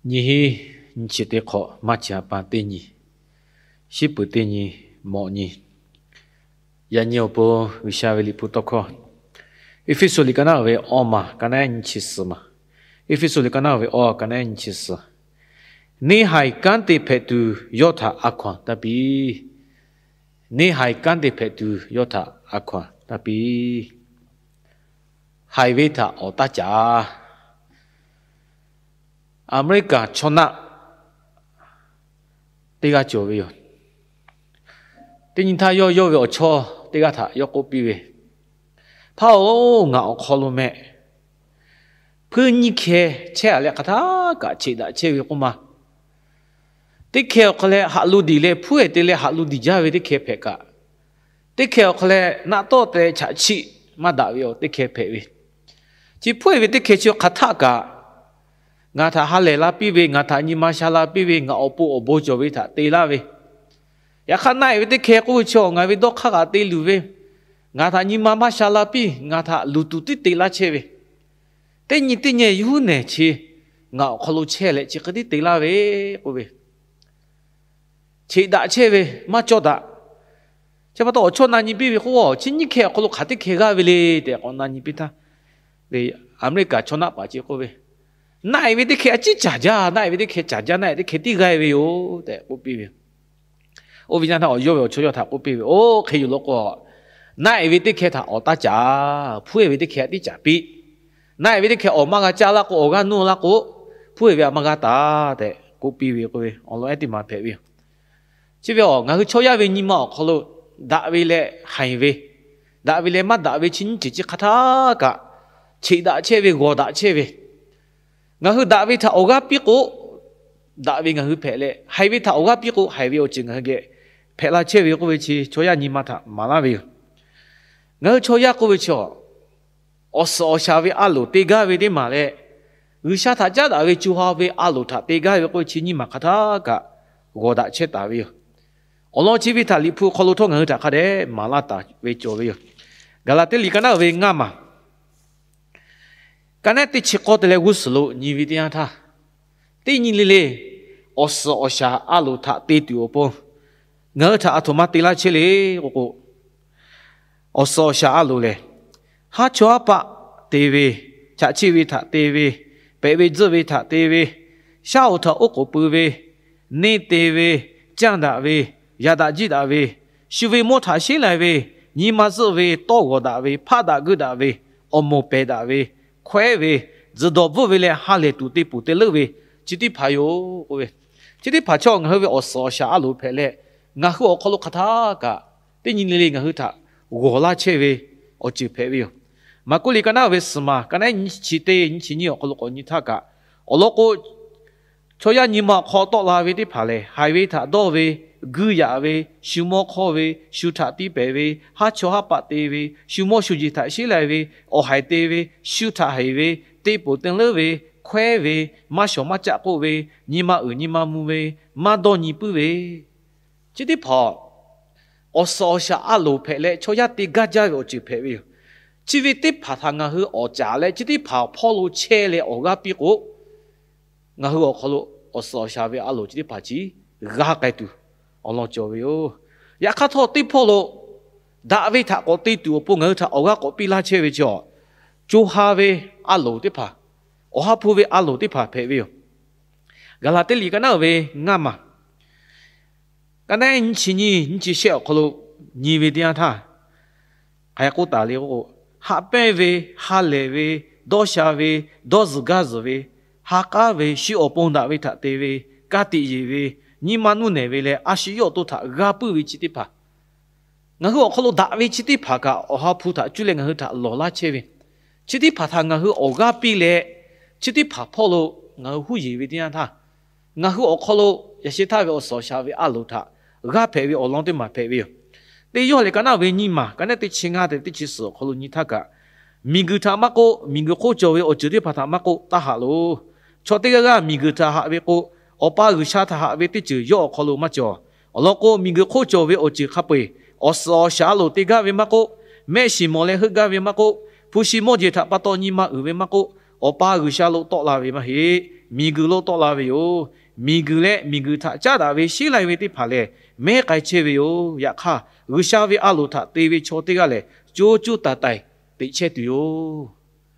Nyiˇ hinˉ nyiˇ chi teˇ hk'awꞈ, maˇ chi a pa teˇ nyi, shiˉ peuˬ teˇ nyi, mawꞈ nyi. Yaꞈ nyi awˬ pon G'uiˬsha ve Liꞈ hpu tawˇ hkawˇ, Eˇfeˇsuꞈ liꞈ ka naˉ ve awˇ maˬ, ka naˉ nyiˇ chi suhˍ maˬ. Eˇfeˇsuꞈ liꞈ ka naˉ ve awˇ, ka naˉ nyiˇ chi suhˍ. Neˇ haiˬ kanˉ te hpehꞈ tuˬ yawˇ htaꞈ a hkaw anˬ taˇ piˇ. Neˇ haiˬ kanˉ te hpehꞈ tuˬ yawˇ htaꞈ a hkaw anˬ taˇ piˇ. Haiˬ ve htaꞈ awˍ taˇ caˍ. Aˍmeˍriˆkaˍ chaw naˆ teˇ g'aˇ cawˬ ve yoˬ. Teˇ nyi htaˇ yawˇ yawˇ ve awˬ chawˇ teˇ g'aˇ htaꞈ yawˇ k'oˆ piˇ ve, Hpaˇ-oˬ, ngaˬ awˬ hk'aw lo meh, hpuiˇ nyiˇ hkeh chehˇ a leh hk'aˬ htaˇ kaꞈ cheꞈ daꞈ chehˇ ve k'oˆ ma. Teˇ hkeh awˬ hk'aw leh haꞈ lo diˬ leh hpuˉ-ehˍ te leh haꞈ lo diˬ jaˇ ve teˇ hkeh hpehꞈ kaꞈ, teˇ hkeh awˬ hk'aw leh naˆ tawˆ te chaꞈ chiˆ maˇ daꞈ ve awˬ teˇ hkeh hpehꞈ ve. Chi hpuˉ-ehˍ ve teˇ hkeh chi hk'aˬ htaˇ kaꞈ ngaˬ htaꞈ ha lehˬ la piˇ ve, ngaˬ htaꞈ nyi ma sha la piˇ ve, ngaˬ awˬ pon awˬ bon cawˬ ve htaꞈ te laˇ ve. Yaꞈ hk'aˇ naˆ-ehˍ ve teˇ hkeh k'oˆ ve chi ngaˬ ve dawˇ hk'aˇ kaꞈ te luˬ ve, ngaˬ htaꞈ nyi ma maˇ sha la piˇ, ngaˬ htaꞈ luˬ tuˬ tiˉ te laˇ chehˇ ve. Teˇ nyi teˇ nyi yawˇ huiˉ nehˬ chi ngaˬ awˬ hk'aw lo chehˇ leh chi hk'e tiˉ te laˇ ve k'oˆ ve, cheꞈ daꞈ chehˇ ve maˇ cawˇ daꞈ. Chi pa taw awˬ chawˇ na nyi piˇ ve k'o, chi nyiˇ hkeh awˬ hk'aw lo hk'aˬ teˇ hkeh g'aˇ ve le tehꞈ k'awꞈ na nyi piˇ htaˇ, Aˍmeˍriˆkaˍ chaw naˆ paˍ chi k'oˆ ve, Naˆ-ehˍ ve teˇ hkeh a ciˉ caˍ jaˇ, naˆ-ehˍ ve teˇ hkeh caˍ jaˇ, naˆ-ehˍ teˇ hkeh tiˉ g'aˇ ve yoˬ tehꞈ k'oˆ piˇ ve. Oˇ ve yaˇ htaˇ awˬ yawˇ ve awˬ chawˇ yawˇ htaꞈ k'oˆ piˇ ve, Oˇ hk'e yoˬ law k'o, naˆ-ehˍ ve teˇ hkeh htaꞈ awˍ taˇ caˍ. Hpuˉ-ehˍ ve teˇ hkeh a tiˉ caˍ piˇ. Naˆ-ehˍ ve teˇ hkeh awˍ maˇ g'a caˇ laˇ k'o, awˍ g'aˇ nuˇ laˇ k'o, hpuˉ-ehˍ ve a maˇ g'a taˍ tehꞈ k'oˆ piˇ ve k'oˆ ve, awˬ lawn ehˉ teˇ ma hpehꞈ ve yoˬ. Chi ve a ngaˬ hui chaw yaˇ ve nyi ma awˬ hk'aw lo daꞈ ve leh haiˬ ve, daꞈ ve leh maˇ daꞈ ve chi nyiˇ ceuˬ chi hk'aˬ htaˇ kaꞈ cheꞈ daꞈ chehˇ ve, g'awˬ daꞈ chehˇ ve. Ngaˬ hui daꞈ ve htaꞈ awˬ g'aˇ piˇ k'o, daꞈ ve ngaˬ hui hpehꞈ leh, haiˬ ve htaꞈ awˬ g'aˇ piˇ k'o, haiˬ ve awˬ ceuˬ ngaˬ hui geh hpehꞈ la chehˇ ve k'oˆ ve chi chaw yaˇ nyi ma htaꞈ maˍ laˇ ve yoˬ. Ngaˬ hui chaw yaˇ k'oˆ ve chi a, awˬ suhˍ awˬ shaˍ ve a loˍ te gaˇ ve teˇ maˬ leh, G'uiˬsha htaꞈ caˉ daꞈ ve co ha ve a loˍ htaꞈ te gaˇ ve k'oˆ ve chi nyi ma hk'aˬ htaˇ kaꞈ g'awˬ daꞈ chehˇ taˍ ve yoˬ. Awˬ lawn chi ve htaꞈ Liꞈ hpu hk'aw lo htawˇ ngaˬ hui htaꞈ hk'a dehꞈ maˍ laˇ taˍ ve cawˬ ve yoˬ. Gaˍlaˍtiˆ liꞈ ka naˉ ve ngaˇ maˬ, ka naˉ teˇ chi k'awˇ te leh g'uˇ suhˍ lo nyi ve teˇ yanˇ htaˇ, teˇ nyi le le awˬ suhˍ awˬ shaˍ a loˍ htaꞈ te tuˬ awˬ pon ngaˬ hui htaꞈ a htoꞈ ma te laˇ chehˇ le k'o k'o, awˬ suhˍ awˬ shaˍ a loˍ lehˬ, haˉ chawˇ haˉ paˆ te ve, chaꞈ chiˆ ve htaꞈ te ve, pehꞈ ve tzuhˆ ve htaꞈ te ve, shaˉ hoꞈ htaꞈ oˉ k'oˍ pui ve, neˇ te ve, canˇ daꞈ ve, yaꞈ daꞈ jiˇ daꞈ ve, shu ve mawˇ htaꞈ sheˉ lai ve, nyi ma zuhˆ ve, tawˇ g'awˬ daꞈ ve, hpaˆ daꞈ guiˇ daꞈ ve, awˬ moˍ pehˬ daꞈ ve, hkawehˉ ve, tzuhˬ dawˬ bvuhˆ ve leh ha lehˬ tuˬ te poˬ te leuˆ ve, chi teˇ hpaˍ yoˬ k'oˆ ve. Chi teˇ hpaˍ chaw ngaˬ hui ve awˬ suhˍ awˬ shaˍ a loˍ hpehꞈ leh, ngaˬ hui awˬ hk'aw lo hk'aˬ htaˇ kaꞈ teˇ nyi le le ngaˬ hui htaꞈ g'awˬ laˇ chehˇ ve awˬ ceuˬ hpehꞈ ve yoˬ. Maˍkuˆ liꞈ ka naˉ ve suhˍ maˬ, ka naˉ nyiˇ chi teˇ nyiˇ chi nyiˇ awˬ hk'aw lo k'awꞈ nyi htaˇ kaꞈ, awˬ lawn k'o, chaw yaˇ nyi ma awˬ hk'aw tawˆ la ve teˇ hpaˍ lehˬ, haiˬ ve htaꞈ dawˇ ve, guiˇ yaꞈ ve, shu mawˇ hk'awˇ ve, shu htaꞈ tiˇ pehˍ ve, haˉ chawˇ haˉ paˆ te ve, shu mawˇ shu jeˬ htaꞈ sheˉ lai ve, awˬ haiˬ te ve, shu htaꞈ heˍ ve, te poˬ te leuˉ ve, hkawehˉ ve, maˇ shawˍ maˇ caˆ k'oˆ ve, nyi ma uiˍ nyi ma mvuh ve, maˇ dawˇ nyi puiˉ ve, chi teˇ hpaˍ awˬ suhˍ awˬ shaˍ a loˍ hpehꞈ leh chaw yaˇ te gaˇ jaˇ ve awˬ ceuˬ hpehꞈ ve yoˬ. Chi ve teˇ hpaˍ htaꞈ ngaˬ hui awˍ caˍ leh chi teˇ hpaˍ hpawˇ lo chehˇ leh awˬ g'aˇ piˇ k'o, ngaˬ hui awˬ hk'aw lo awˬ suhˍ awˬ shaˍ ve a loˍ chi teˇ hpaˍ chi g'a k'ai tuˬ awˬ lawn cawˬ ve yoˬ. Yaꞈ hk'aˇ htawˇ teˇ hpawˇ lo daꞈ ve htaꞈ k'awꞈ te tuˬ awˬ pon ngaˬ hui htaꞈ awˬ g'aˇ k'awꞈ piˇ laˇ chehˇ ve chi a, co ha ve a loˍ teˇ hpaˍ, awˬ ha hpu ve a loˍ teˇ hpaˍ hpehꞈ ve yoˬ. Gaˍlaˍtiˆ liꞈ ka naˉ ve ngaˇ maˬ, ka naˉ nyiˇ chi nyiˇ nyiˇ chi shehˆ awˬ hk'aw lo nyi ve teˇ yanˇ htaˇ, hk'aˬ hk'e k'oˆ taˍ le k'o, haꞈ pehnˇ ve, ha lehˬ ve, dawˇ sha ve, dawˇ zuhˬ gaˇ zuhˬ ve, ha k'aˉ ve, shu awˬ pon daꞈ ve htaꞈ te ve, ka tiꞈ yeˬ ve, nyi ma nuˇ nehˬ ve leh a shu yawˇ awˬ to htaꞈ g'a puiˉ ve chi teˇ hpaˍ, ngaˬ hui awˬ hk'aw lo daꞈ ve chi teˇ hpaˍ kaꞈ Awˬ ha hpu htaꞈ cuˇ leh ngaˬ hui htaꞈ lawˬ laˇ chehˇ ve, chi teˇ hpaˍ htaꞈ ngaˬ hui awˬ g'aˇ piˇ leh, chi teˇ hpaˍ hpawˇ lo ngaˬ hui huˉ yeˬ ve teˇ yanˇ htaˇ, ngaˬ hui awˬ hk'aw lo yaꞈ sheh htaˇ ve awˬ suhˍ awˬ shaˍ ve a loˍ htaꞈ g'aˇ hpehꞈ ve awˬ lawn teˇ maˬ hpehꞈ ve yoˬ. Teˇ Yoˇhanˬ liꞈ ka naˉ ve nyiˇ maˬ, ka naˉ teˇ chi ngaˇ te teˇ chi suhˍ awˬ hk'aw lo nyi htaˇ kaꞈ, miˬguiˬ htaꞈ maˇ k'oˆ, miˬguiˬ hk'oˆ cawˬ ve awˬ ceuˬ teˇ hpaˍ htaꞈ maˇ k'oˆ, taˇ haꞈ loˬ. Chaw teˇ g'aˇ g'aˇ miˬguiˬ htaꞈ haꞈ ve k'o, Awˬ pa G'uiˬsha htaꞈ haꞈ ve teˇ ceuˬ yawˇ awˬ hk'aw lo maˇ cawˬ. Awˬ lawn k'o, miˬguiˬ hk'oˆ cawˬ ve awˬ ceuˬ hk'a peu-eˬ, awˬ suhˍ awˬ shaˍ a loˍ te gaˇ ve maˇ k'oˆ, mehˆ shiˍ mawˬ leh heuˆ gaˇ ve maˇ k'oˆ, hpu shi mawˇ jeˬ htaꞈ pa taw nyi ma uiˍ ve maˇ k'oˆ, Awˬ pa G'uiˬsha lo tawˆ la ve maˇ heˆ. Miˬguiˬ lo tawˆ la ve yoˬ. Miˬguiˬ leh miˬguiˬ htaꞈ caˉ daꞈ ve sheˉ lai ve teˇ hpaˍ lehˬ, mehˉ k'ai chehˇ ve yoˬ. Yaꞈ hk'aˇ, G'uiˬsha ve a loˍ htaꞈ te ve chaw teˇ g'aˇ lehˬ, co co taiˍ taiˍ teꞈ chehˇ tuˬ yoˬ.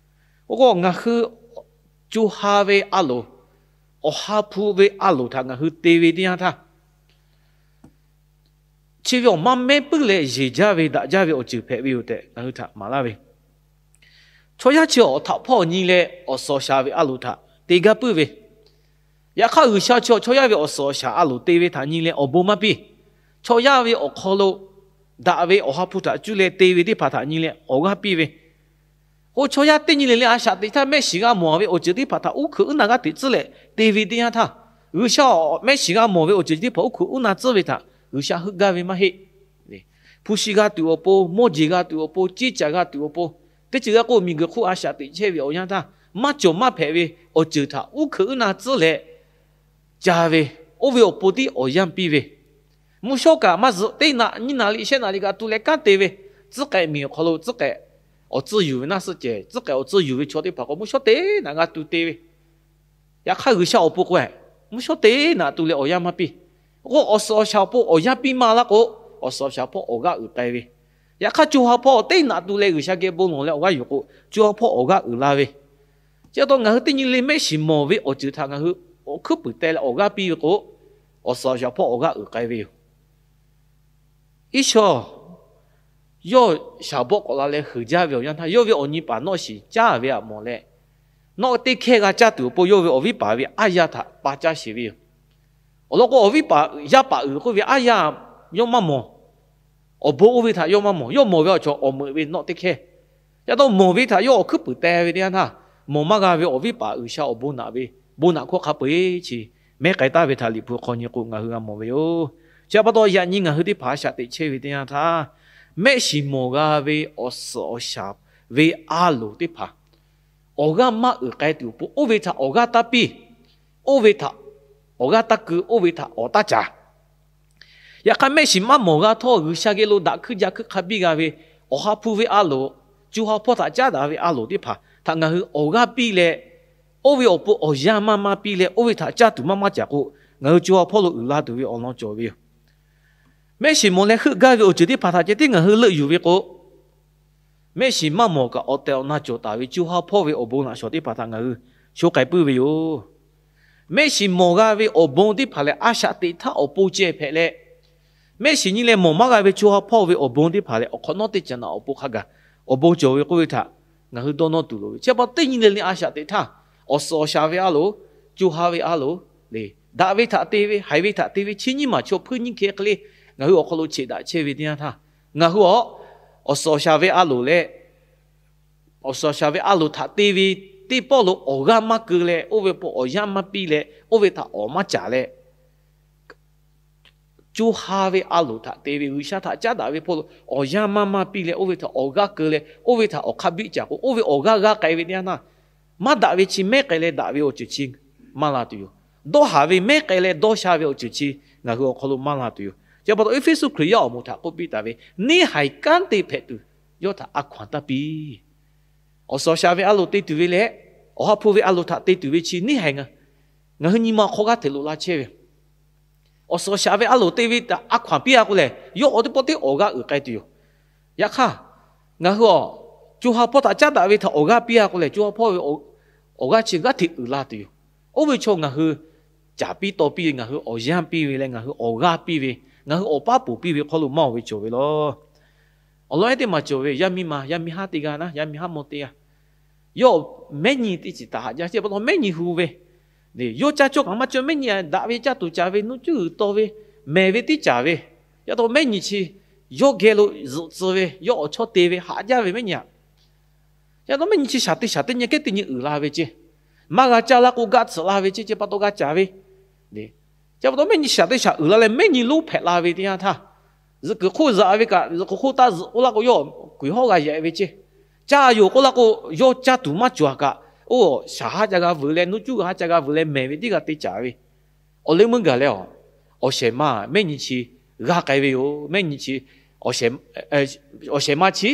Oˇ k'o, ngaˬ hui co ha ve a loˍ, Awˬ ha hpu ve a loˍ htaꞈ ngaˬ hui te ve teˇ yanˇ htaˇ, chi ve awˬ maˇ mehˉ puiˉ leh yeˬ jaˇ ve daꞈ jaˇ ve awˬ ceuˬ hpehꞈ ve yoˬ tehꞈ ngaˬ hui htaꞈ maˍ laˇ ve. Chaw yaˇ chi awˬ htaꞈ hpawˇ nyi leh awˬ suhˍ awˬ shaˍ ve a loˍ htaꞈ te gaˇ puiˉ ve, yaꞈ hk'aˇ G'uiˬsha chi chaw yaˇ ve awˬ suhˍ awˬ shaˍ a loˍ te ve htaꞈ nyi leh awˬ bon maˇ piˇ. Chaw yaˇ ve awˬ hk'aw lo daꞈ ve Awˬ ha hpu htaꞈ cuˇ leh te ve teˇ hpaˍ htaꞈ nyi leh awˬ g'aˇ piˇ ve, k'o, chaw yaˇ teˇ nyi le le a shaꞈ teꞈ htaˇ mehˆ shiˍ g'a mawˬ ve awˬ ceuˬ teˇ hpaˍ htaꞈ uˉ hkuiꞈ uˉ na g'aˇ teꞈ tcuhˉ leh te ve teˇ yanˇ htaˇ, G'uiˬsha awˬ mehˆ shiˍ g'a mawˬ ve awˬ ceuˬ teˇ hpaˍ uˉ hkuiꞈ uˉ na tcuhˉ ve htaꞈ G'uiˬsha heuˆ gaˇ ve maˇ heˆ. Hpu shi g'a tuˬ awˬ pon, mawˇ jeˬ g'a tuˬ awˬ pon, ceˇ caˍ g'a tuˬ awˬ pon, teˇ ceuˬ g'a k'o miˬguiˬ hk'oˆ a shaꞈ teꞈ chehˇ ve awˬ yanˇ htaˇ, maˇ cawˬ maˇ hpehꞈ ve awˬ ceuˬ htaꞈ uˉ hkuiꞈ uˉ na tcuhˉ leh ca ve, oˇ ve awˬ pon tiˉ awˬ yanˇ piˇ ve, mvuhˇ shawˉ kaꞈ maˇ zuhꞈ, teˇ naꞈ nyiˇ naꞈ liꞈ shehˆ naꞈ liꞈ kaꞈ tu leh kanˉ te ve, tcuhˉ k'ehꞈ miˬ awˬ hk'aw lo tcuhˉ k'ehꞈ awˬ tcuhˇ yuˬ ve naˇ suhˆ cehˬ, tcuhˉ k'ehꞈ awˬ tcuhˇ yuˬ ve chaw teˇ hpaˍ k'o mvuhˇ shawˉ teˇ naꞈ g'a tu te ve, yaꞈ hk'aˇ G'uiˬsha awˬ pon k'o, mvuhˇ shawˉ teˇ naꞈ tu leh awˬ yanˇ maˇ piˇ. K'o, awˬ suhˍ awˬ shaˍ awˬ pon awˬ yanˇ piˇ maˇ laˇ k'o, awˬ suhˍ awˬ shaˍ hpawˇ awˬ g'aˇ uiˍ k'ai ve, yaꞈ hk'aˇ co ha hpawˇ teˇ naꞈ tu leh G'uiˬsha geh bon lawˬ leh awˬ g'aˇ yuˬ k'o, co ha hpawˇ awˬ g'aˇ uiˍ la ve, chi pa taw ngaˬ hui teˇ nyi le mehˆ shiˍ mawˬ ve awˬ ceuˬ htaꞈ ngaˬ hui awˬ hkuiˉ puiˍ teh leh awˬ g'aˇ piˇ ve k'o, awˬ suhˍ awˬ shaˍ hpawˇ awˬ g'aˇ uiˍ k'ai ve yoˬ. Iˉ shaw yawˇ shaˍ bawˆ k'awꞈ la leh huiˍ jaˇ ve awˬ yanˇ htaˇ, yawˇ ve awˬ nyi paˍ nawˆ shiˍ caˇ ve aꞈ mawˬ leh, nawˆ teˇ hkehˇ g'a caˇ tuˬ awˬ pon yawˇ ve awˬ viˉ paˍ ve aˉ yaˇ htaꞈ pa caˇ sheˍ ve yoˬ. Awˬ lawn k'o, awˬ viˉ paˍ yaˇ paˍ uiˍ k'oˆ ve aˉ yaˇ yawˇ maˇ mawˬ. Awˬ bon oˇ ve htaꞈ yawˇ maˇ mawˬ. Yawˇ mawˬ ve awˬ cawˬ awˬ meuꞈ ve nawˆ teˇ hkehˇ. Yaꞈ taw mawˬ ve htaꞈ yawˇ awˬ hkuiˉ puiˍ teh ve teˇ yanˇ htaˇ, mawˬ maˇ g'a ve awˬ viˉ paˍ G'uiˬsha awˬ bon naꞈ ve, bon naꞈ hkawˇ hk'a peu-eˬ chi mehˉ k'ai taˍ ve htaꞈ Liꞈ hpu hk'aw nyi k'o ngaˬ hui g'a mawˬ ve yoˬ. Chi pa taw yaꞈ nyi ngaˬ hui teˇ hpaˍ a shaꞈ teꞈ chehˇ ve teˇ yanˇ htaˇ, mehˆ shiˍ mawˬ g'a ve awˬ suhˍ awˬ shaˍ ve a loˍ teˇ hpaˍ awˬ g'aˇ maˇ uiˍ k'ai tuˬ awˬ pon, oˇ ve htaꞈ awˬ g'aˇ taˇ piˇ, oˇ ve htaꞈ awˬ g'aˇ taˇ keu, oˇ ve htaꞈ awˬ taˇ caˍ. Yaꞈ hk'aˇ, mehˆ shiˍ maˇ mawˬ g'a htawˇ, G'uiˬsha geh lo daꞈ hkuiˇ ja hkuiˇ hk'a biˇ g'a ve awˬ ha hpu ve a loˍ, co ha hpawˇ htaꞈ caˉ daꞈ ve a loˍ teˇ hpaˍ htaꞈ ngaˬ hui awˬ g'aˇ piˇ leh, oˇ ve awˬ pon awˬ yanˇ maˇ maˇ piˇ leh, oˇ ve htaꞈ caˇ tuˬ maˇ maˇ caˍ k'o, ngaˬ hui co ha hpawˇ lo uiˍ la tuˬ ve awˬ lawn cawˬ ve yoˬ. Mehˆ shiˍ mawˬ leh heuˆ gaˇ ve awˬ ceuˬ teˇ hpaˍ htaꞈ ceh tiˉ ngaˬ hui leuˆ yuˬ ve k'o, mehˆ shiˍ maˇ mawˬ kaꞈ awˬ tehˬ awˬ na cawˬ taˍ ve co ha hpawˇ ve awˬ bon laꞈ shawnˍ teˇ hpaˍ htaꞈ ngaˬ hui sho k'ai puiˉ ve yoˬ. Mehˆ shiˍ mawˬ g'a ve awˬ bon teˇ hpaˍ lehˬ, a shaꞈ teꞈ htaˇ awˬ pon ceh hpehꞈ leh, mehˆ shiˍ nyi leh mawˬ maˇ g'a ve co ha hpawˇ ve awˬ bon teˇ hpaˍ lehˬ, awˬ hk'awꞈ nawˉ teˇ caꞈ naꞈ awˬ pon hk'a gaˬ awˬ bon cawˬ ve k'oˆ ve htaꞈ ngaˬ hui dawˇ nawˇ tuˬ loˍ ve. Chi pa teˇ nyi le le a shaꞈ teꞈ htaˇ, awˬ suhˍ awˬ shaˍ ve a loˍ, co ha ve a loˍ le, daꞈ ve htaꞈ te ve, haiˬ ve htaꞈ te ve, chi nyiˇ maˬ chaw hpuiˇ nyiˇ hkeh hk'e le ngaˬ hui awˬ hk'aw lo cheꞈ daꞈ chehˇ ve teˇ yanˇ htaˇ, ngaˬ hui awˬ, awˬ suhˍ awˬ shaˍ ve a loˍ leh, awˬ suhˍ awˬ shaˍ ve a loˍ htaꞈ te ve teˇ pawˆ lo awˬ g'aˇ maˇ keu leh, oˇ ve pon awˬ yanˇ maˇ piˇ leh, oˇ ve htaꞈ awˬ maˇ caˍ leh, co ha ve a loˍ htaꞈ te ve G'uiˬsha htaꞈ caˉ daꞈ ve hpawˇ lo awˬ yanˇ maˇ maˇ piˇ leh, oˇ ve htaꞈ awˬ g'aˇ keu leh, oˇ ve htaꞈ awˬ hk'a biˇ caˍ k'o, oˇ ve awˬ g'aˇ g'aˇ k'ai ve teˇ yanˇ htaˇ, maˇ daꞈ ve chi mehˉ k'ai leh daꞈ ve awˬ ceuˬ chi maˇ la tuˬ yoˬ. Dawˇ haˍ ve mehˉ k'ai leh dawˇ sha ve awˬ ceuˬ chi ngaˬ hui awˬ hk'aw lo maˇ la tuˬ yoˬ. Chi pa taw Eˇfeˇsuꞈ Hkriꞈ yaˇ awˬ moˍ htaꞈ k'oˆ piˇ taˍ ve, neˇ haiˬ kanˉ te hpehꞈ tuˬ yawˇ htaꞈ a hkaw-anˬ taˇ piˇ. Awˬ suhˍ awˬ shaˍ ve a loˍ te tuˬ ve leh, awˬ ha hpu ve a loˍ htaꞈ te tuˬ ve chi neˇ haiˬ ngaˬ hui nyi ma hk'aw g'aˇ hteꞈ loꞈ la chehˇ ve, awˬ suhˍ awˬ shaˍ ve a loˍ te ve htaꞈ a hkaw-anˬ piˇ-a k'o lehˬ, yawˇ awˬ teˇ pawˆ teˇ awˬ g'aˇ uiˍ k'ai tuˬ yoˬ. Yaꞈ hk'aˇ, ngaˬ hui awˬ co ha hpawˇ htaꞈ caˉ daꞈ ve htaꞈ awˬ g'aˇ piˇ-a k'o lehˬ, co ha hpawˇ ve awˬ g'aˇ chi g'aˇ hteꞈ uiˍ la tuˬ yoˬ. Oˇ ve chaw ngaˬ hui caˍ piˇ taw piˇ ve, ngaˬ hui awˬ yanˇ piˇ ve leh ngaˬ hui awˬ g'aˇ piˇ ve, ngaˬ hui awˬ paˉ poˬ piˇ ve hk'aw lo maˇ oˬ ve cawˬ ve laˬ. Awˬ lawn ehˉ teˇ maˬ cawˬ ve, yaˇ miˇ ma, yaˇ miˇ haˉ teˇ g'aˇ naˉ, yaˇ miˇ haˉ mawˇ teˇ g'aˇ, yawˇ mehˉ nyi teˇ ciˍ taˍ haꞈ jaˇ. Chi pa taw mehˉ nyi hu ve, yawˇ caˇ cawˇ kaꞈ maˇ cawˇ, mehˉ nyi daꞈ ve caˇ tuˬ caˍ ve, nuˇ cuˇ g'uiˬ taw ve, mehˬ ve tiˉ caˍ ve. Yaꞈ taw mehˉ nyi chi yawˇ geh lo zuhꞈ tcuh ve, yawˇ awˬ chawˇ te ve haꞈ jaˇ ve mehˉ nyi aꞈ. Yaꞈ taw mehˉ nyi chi shaˍ teˇ shaˍ teˇ nyi kehˉ teˇ nyi uiˍ la ve ceˇ. Maˇ g'a caˇ laˇ k'o gaˆ tsuhꞈ la ve ceˇ, chi pa taw g'a caˍ ve. Chi pa taw mehˉ nyi shaˍ teˇ shaˍ uiˍ la leh mehˉ nyi lonˉ hpehꞈ la ve teˇ yanˇ htaˇ, zuhꞈ kuiˬ hk'oˆ zaꞈ ve kaꞈ zuhꞈ kuiˬ hk'oˆ taˇ zuhꞈ k'oˆ laˇ k'o, yawˇ kuiˬ hawˉ g'a yehꞈ ve ceˇ. Caˇ yoˬ k'oˆ laˇ k'o, yawˇ caˇ tuˬ maˇ cawˬ kaꞈ, oˇ shaˍ haˉ ca g'a vuiˬ leh, nuˇ cuˇ g'uiˬ haˉ ca g'a vuiˬ leh, mehˬ ve tiˉ g'a te caˍ ve. Awˬ leh meuˇ gaˬ leh, awˬ shehˍ ma mehˉ nyi chi g'a k'ai ve yoˬ. Mehˉ nyi chi, awˬ shehˍ ma chi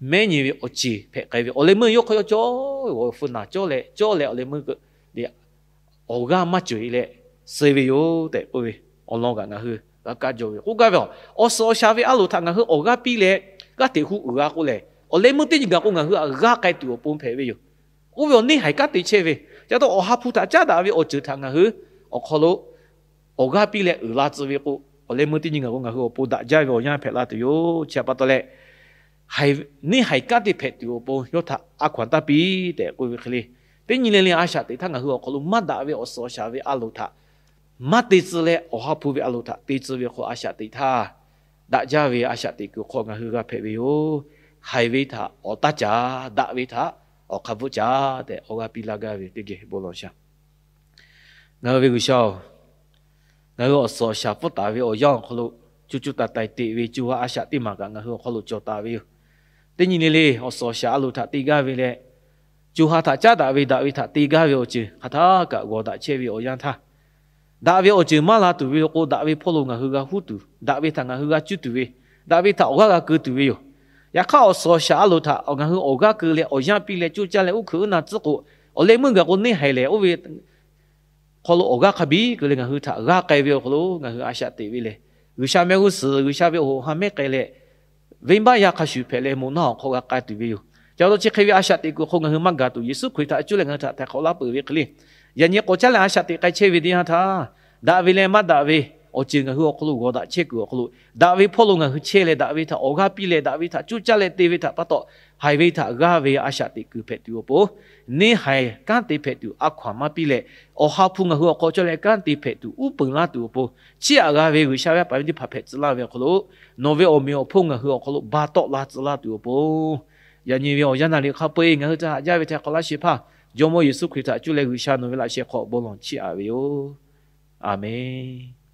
mehˉ nyi ve awˬ ceˬ hpehꞈ k'ai ve. Awˬ leh meuˇ yawˇ hk'aw yawˇ cawˬ awˬ hpu naˬ cawˇ leh cawˇ leh awˬ leh meuˇ awˬ g'aˇ maˇ cawˬ-e leh suh ve yoˬ tehꞈ k'oˆ ve awˬ lawn kaꞈ ngaˬ hui g'a kaˇ jaw ve k'oˆ gaˇ ve yoˬ. Awˬ suhˍ awˬ shaˍ ve a loˍ htaꞈ ngaˬ hui awˬ g'aˇ piˇ leh g'aˇ hteꞈ huˆ uiˍ g'a k'o lehˬ, awˬ leh meuˇ teˇ nyi gaˬ k'o ngaˬ hui htaꞈ g'aˇ k'ai tuˬ awˬ pon hpehꞈ ve yoˬ. Oˇ ve awˬ neˇ haiˬ kanˉ te chehˇ ve, ca taw Awˬ ha hpu htaꞈ caˉ daꞈ ve awˬ ceuˬ htaꞈ ngaˬ hui awˬ hk'aw lo awˬ g'aˇ piˇ leh uiˍ la tcuh ve k'o, awˬ leh meuˇ teˇ nyi gaˬ k'o ngaˬ hui awˬ pon daꞈ jaˇ ve awˬ yanˇ hpehꞈ la tuˬ yoˬ. Chi htaꞈ pa taw leh, neˇ haiˬ kanˉ te hpehꞈ tuˬ awˬ pon yawˇ htaꞈ a hkaw anˬ taˇ piˇ tehꞈ k'oˆ ve hk'e le, teˇ nyi le le a shaꞈ teꞈ htaˇ ngaˬ hui awˬ hk'aw lo maˇ daꞈ ve awˬ suhˍ awˬ shaˍ ve a loˍ htaꞈ maˇ te tcuh leh, Awˬ ha hpu ve a loˍ htaꞈ te tcuh ve hk'aw a shaꞈ teꞈ htaˇ, daꞈ jaˇ ve a shaꞈ teꞈ kuiˬ hk'aw ngaˬ hui g'a hpehꞈ ve yoˬ. Haiˬ ve htaꞈ awˬ taˇ caˍ, daꞈ ve htaꞈ awˬ hk'a bvuhˆ caˍ tehꞈ awˬ g'aˇ piˇ laˇ gaˇ ve teˇ geh bon lawˬ shaˍ. Ngaˬ hui ve G'uiˬsha oˬ, ngaˬ hui awˬ suhˍ awˬ shaˍ pfuhˇ taˍ ve awˬ yanˇ awˬ hk'aw lo, co co taiˍ taiˍ teꞈ ve co ha a shaꞈ teˇ maˬ kaꞈ ngaˬ hui awˬ hk'aw lo cawˬ taˍ ve yoˬ. Teˇ nyi le le awˬ suhˍ awˬ shaˍ a loˍ htaꞈ te gaˇ ve leh, co ha htaꞈ caˉ daꞈ ve daꞈ ve htaꞈ te gaˇ ve awˬ ceuˬ hk'aˬ htaˇ kaꞈ g'awˬ daꞈ chehˇ ve awˬ yanˇ htaˇ, daꞈ ve awˬ ceuˬ maˇ la tuˬ ve k'o, daꞈ ve hpawˇ lo ngaˬ hui g'a huˉ tuˬ, daꞈ ve htaꞈ ngaˬ hui g'a cuˇ tuˬ ve, daꞈ ve htaꞈ awˬ g'aˇ g'a keu tuˬ ve yoˬ. Yaꞈ hk'aˇ, awˬ suhˍ awˬ shaˍ a loˍ htaꞈ ngaˬ hui awˬ g'aˇ keu leh awˬ yanˇ piˇ leh coˇ caˇ leh uˉ hkuiꞈ uˉ na tcuhˉ k'o, awˬ leh meuˇ gaˬ k'o neˇ haiˬ lehˬ, oˇ ve hk'aw lo awˬ g'aˇ hk'a biˇ keu leh ngaˬ hui htaꞈ g'aˇ k'ai ve awˬ hk'aw lo ngaˬ hui a shaꞈ teꞈ ve lehˬ, G'uiˬsha mehˆ g'uˇ suhˍ G'uiˬsha ve awˬ hoꞈ ha mehˉ k'ai leh, venˇbaˆ yaˇ hk'a shuˍ hpehꞈ leh moˬ naˆ awˬ hk'aw g'a k'ai tuˬ ve yoˬ. Ca taw chi hk'e ve a shaꞈ teꞈ kuiˬ hk'aw ngaˬ hui maˇ gaˬ tuˬ, Yeˍsuˆ Hkriꞈ htaꞈ cuˇ leh ngaˬ hui htaꞈ htaiˍ hk'awꞈ laˇ peuˬ ve hk'e le, yaꞈ nyi k'awꞈ caˉ leh a shaꞈ teꞈ k'ai chehˇ ve teˇ yanˇ htaˇ, daꞈ ve leh maˇ daꞈ ve awˬ ceuˬ ngaˬ hui awˬ hk'aw lo g'awˬ daꞈ chehˇ kuiˬ awˬ hk'aw lo, daꞈ ve hpawˇ lo ngaˬ hui chehˇ leh daꞈ ve htaꞈ awˬ g'aˇ piˇ leh daꞈ ve htaꞈ coˇ caˇ leh te ve htaꞈ pa taw, haiˬ ve htaꞈ g'aˇ ve a shaꞈ teꞈ kuiˬ hpehꞈ tuˬ awˬ pon, neˇ haiˬ kanˉ te hpehꞈ tuˬ a hkaw anˬ maˇ piˇ leh, Awˬ ha hpu ngaˬ hui awˬ hk'aw cawˇ leh kanˉ te hpehꞈ tuˬ uˉ peunˍ laˇ tuˬ awˬ pon, chiˇ aꞈ g'a ve G'uiˬsha ve a paˍ ve teˇ hpaˍ hpehꞈ tcuh laˇ ve awˬ hk'aw lo, nawˬ ve awˬ meꞈ awˬ hponˇ ngaˬ hui awˬ hk'aw lo ba tawˆ la tcuh laˇ tuˬ awˬ pon, yaꞈ nyi ve awˬ yanˇ naˍ riˍ hk'a peu-eˬ ngaˬ hui htaꞈ haꞈ jaˇ ve htaꞈ hk'awꞈ laˇ shehˍ hpaˇ, Jawˇmawˇ Yeˍsuˆ Hkriꞈ htaꞈ cuˇ leh G'uiˬsha nawˬ ve laꞈ sheh hk'aw bon lawˬ chiˇ aꞈ ve yoˬ. Aˬmenˍ.